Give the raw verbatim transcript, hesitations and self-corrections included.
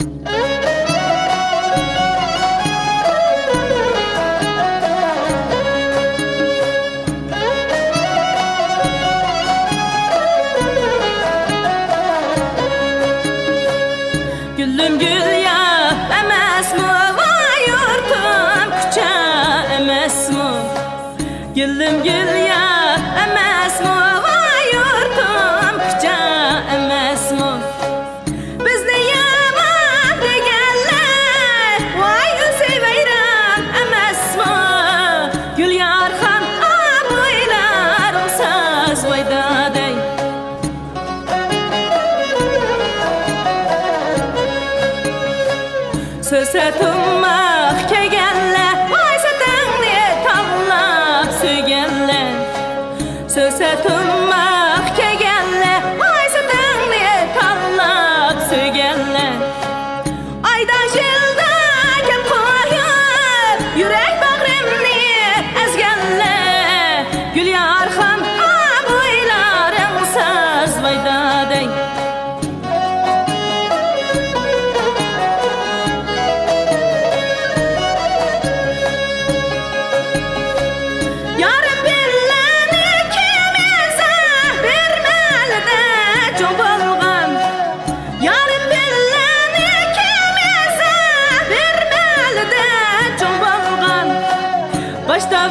گۈلۈم گۈل يا ئەمەسمۇ، ۋاي يۇرتۇم كۇچا ئەمەسمۇ؟ گۈلۈم گۈل يا ئەمەسمۇ، ۋاي يۇرتۇم كۇچا ئەمەسمۇ؟ بىزنى يامان دېگەنلەر، ۋاي ئۆزى ۋەيران ئەمەسمۇ؟ گۈليارخان ئابۇيلارىڭ ساز، ۋاي دادەي. سۆسە تۇماق كىيگەنلەر، ۋاي سۈتۈڭنى تاللاپ سۆيگەنلەر. سۆسە تۇماق كىيگەنلەر، ۋاي سۈتۈڭنى تاللاپ سۆيگەنلەر. ئايدا يىلدا كەپ قويۇپ، يۈرەك باغرىمنى ئەزگەنلەر. گۈليارخان ئابۇيلارىڭ ساز، ۋاي دادەي. يارىم بىلەن ئىككىمىز بىر مەھەللىدە چوڭ بولغان. يارىم بىلەن ئىككىمىز بىر مەھەللىدە چوڭ بولغان. باشتا